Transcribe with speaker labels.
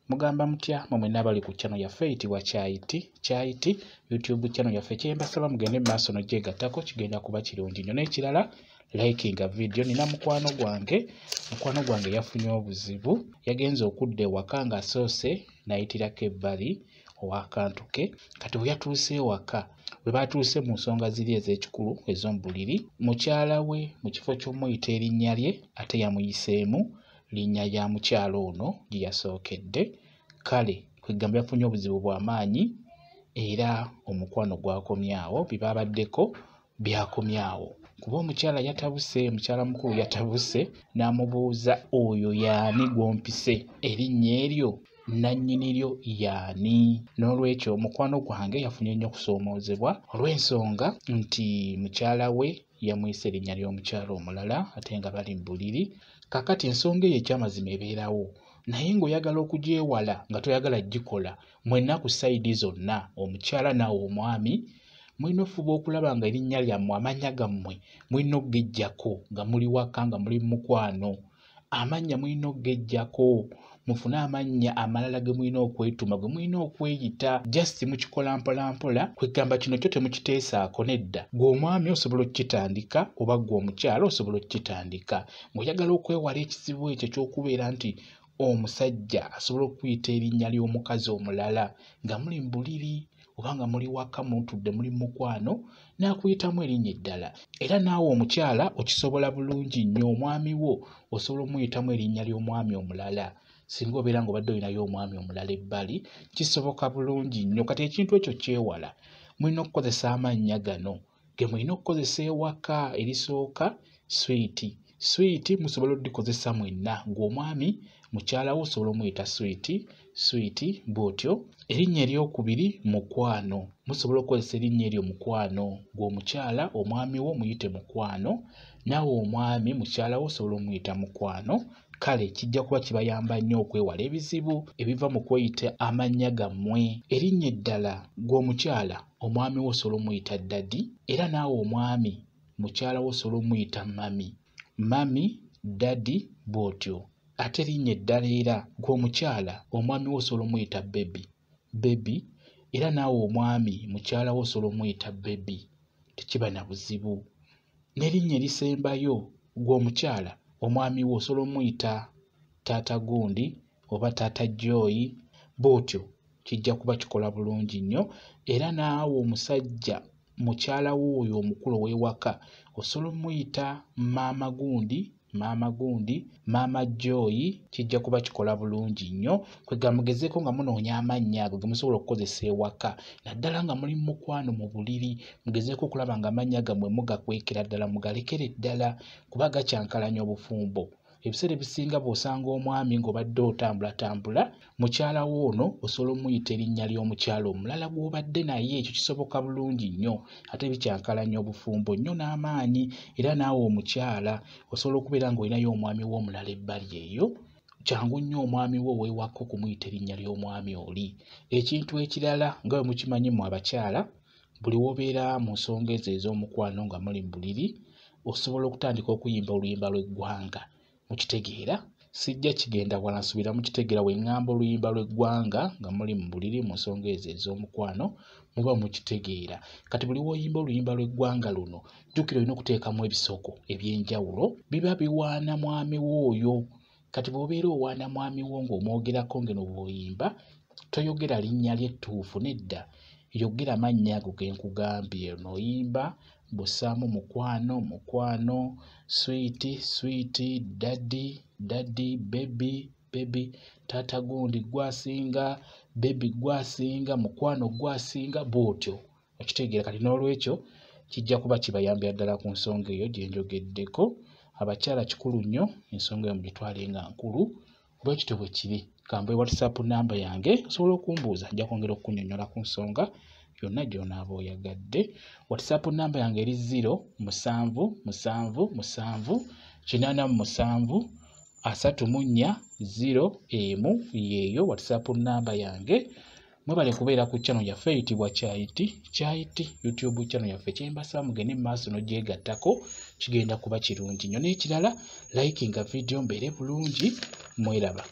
Speaker 1: Mugamba mutya mwe mwenna abali ku channel yaffe eyitibwa Kyayiti Kyayiti YouTube channel yaffe? Kyembasaba mugende mu maaso n'ogyegattako, kigenda kuba kirungi nnyo. N'ekirala, likinga video. Nina mukwano gwange yafunye obuzibu, yagenze okudda ewaka ng'asoose n'ayitirako ebbali ow'akantu ke. Kati bwe yatuuse ewaka, bwe baatuuse mu nsonga ziri ez'ekikulu ez'omu buliri, mukyala we mu kifo ky'omuyita erinnya lye ate yamuyiseemu linnya lya mukyala ono gye yasookedde. Kale kwegamba yafunye obuzibu bw'amaanyi era omukwano gwakomyawo, bye baabaddeko byakomyawo. Kuba omukyala yatabuse, mukyala mukulu yatabuse n'amubuuza, oyo y'ani gw'ompise erinnya eryo, nannyini lyo y'ani? N'olwekyo mukwano gwange yafunye nnyo okusoomoozebwa olw'ensonga nti mukyala we yamuyise erinnya ly'omukyala omulala ate nga bali mu buliri. Kaakati ensonga eyo ekyamazima ebeerawo, naye ng'oyagala okugyewala nga toyagala gikola, mwenna ku sayidi zonna, omukyala naawe omwami, mulina okufuba okulaba nga erinnya lyammwe, amannya gammwe mulina okugeggyako nga muli waka, nga muli mu mukwano. Amannya mulina okugeggyako, mufune amannya amalala ge mulina okwetuma, ge mulina okweyita. Just mukikola mpola mpola. Kwegamba kino kyo temukiteesaako nedda. Ggwe omwami osobola okukitandika oba ggwe omukyala osobola okukitandika. Ng'oyagala okwewala ekizibu ekyo eky'okubeera nti omusajja asobola okuyita erinnya ly'omukazi omulala nga muli mu buliri oba nga muli waka mutudde muli mu mukwano n'akuyitamu erinnya eddala. Era naawe omukyala okisobola bulungi nnyo, omwami wo osobola omuyitamu erinnya ly'omwami omulala. Singa obeera ng'obadde olinayo omwami omulala ebbali, kisoboka bulungi nnyo. Kati ekintu ekyo kyewala, mulina okukozesa amannya gano ge mulina okukozesa ewaka. Erisooka swiiti. Swiiti musobola okulikozesa mwenna, ggwe omwami mukyala wo osobola omuyita swiiti, swiiti bw'otyo. Erinnya eryokubiri mukwano, musobola okukozesa erinnya eryo mukwano. Ggwe omukyala omwami wo muyite mukwano, naawe omwami mukyala wo osobola omuyita mukwano. Kale kijja kuba kibayamba nnyo okwewala ebizibu ebiva mu kweyita amannya gammwe. Erinnya eddala, ggwe omukyala omwami wo osobola omuyita daddy, era naawe omwami mukyala wo osobola omuyita mummy, mummy, daddy bw'otyo. Ate erinnya eddala era, ggwe omukyala omwami wo osobola omuyita baby, baby, era naawe omwami mukyala wo osobola omuyita baby, tekiba na buzibu. N'erinnya erisembayo, ggwe omukyala omwami wo osobola omuyita taata gundi oba taata Joy bw'otyo, kijja kuba kikola bulungi nnyo. Era naawe omusajja mukyala wo oyo omukulu ow'ewaka osobola omuyita maama gundi, maama gundi, maama Joy, kijja kuba kikola bulungi nnyo. Kwegamba mugezeeko nga munoonya amannya ago ge musobola okukozesa ewaka, naddala nga muli mu mukwano mu buliri. Mugezeeko okulaba nga amannya gammwe mugakwekera ddala, mugalekere ddala, kuba gakyankalanya obufumbo. Ebiseera ebisinga bw'osanga omwami ng'obadde otambulatambula, mukyala wo ono osobola omuyita erinnya ly'omukyala omulala gw'obadde naye, ekyo kisoboka bulungi nnyo ate bikyankalanya obufumbo nnyo n'amaanyi. Era naawe omukyala osobola okubeera ng'olinayo omwami wo omulala ebbali eyo, kyangu nnyo omwami wo ow'ewaka okumuyita erinnya ly'omwami oli. Ekintu ekirala nga bwe mukimanyi mmwe abakyala, buli w'obeera mu nsonga ezo ez'omukwano nga muli mu buliri, osobola okutandika okuyimba oluyimba lw'eggwanga. Mukitegeera? Sijja kigenda wala, nsuubira mukitegeera. Bwe ŋŋamba oluyimba lw'eggwanga nga muli mu buliri mu nsonga ezo ez'omukwano, muba mukitegeera. Kati buli w'oyimba oluyimba lw'eggwanga luno, jjukira olina okuteekamu ebisoko eby'enjawulo biba biwaana mwami wo oyo. Kati bw'obeera owaana mwami wo ng'omwogerako ng'eno bw'oyimba, toyogera linnya lye ttuufu nedda, yogera mannya ago ge nkugambye. Onooyimba bw'ossaamu mukwano, mukwano, swiiti, swiiti, daddy, daddy, baby, baby, taata gundi ggwe asinga, baby ggwe asinga, mukwano ggwe asinga, bw'otyo. Okitegeera? Kati n'olwekyo kijja kuba kibayambira ddala ku nsonga eyo gye njogeddeko. Abakyala kikulu nnyo ensonga eyo mugitwale nga nkulu, bwe kityo bwe kiri. Ka mbawe WhatsApp namba yange, osobola okumbuuza, nja kwongera okukunnyonnyola ku nsonga yonna gy'onaaba oyagadde. WhatsApp namba yange eri 0 7 7 7 87 34 0 1, yeeyo WhatsApp namba yange. Mwebale kubeera ku channel yaffe eyitibwa Kyayiti Kyayiti YouTube channel yaffe. Kyembasaba mugende mu maaso n'ogyegattako, kigenda kuba kirungi nnyo. N'ekirala, likinga video mbeere bulungi, mweraba.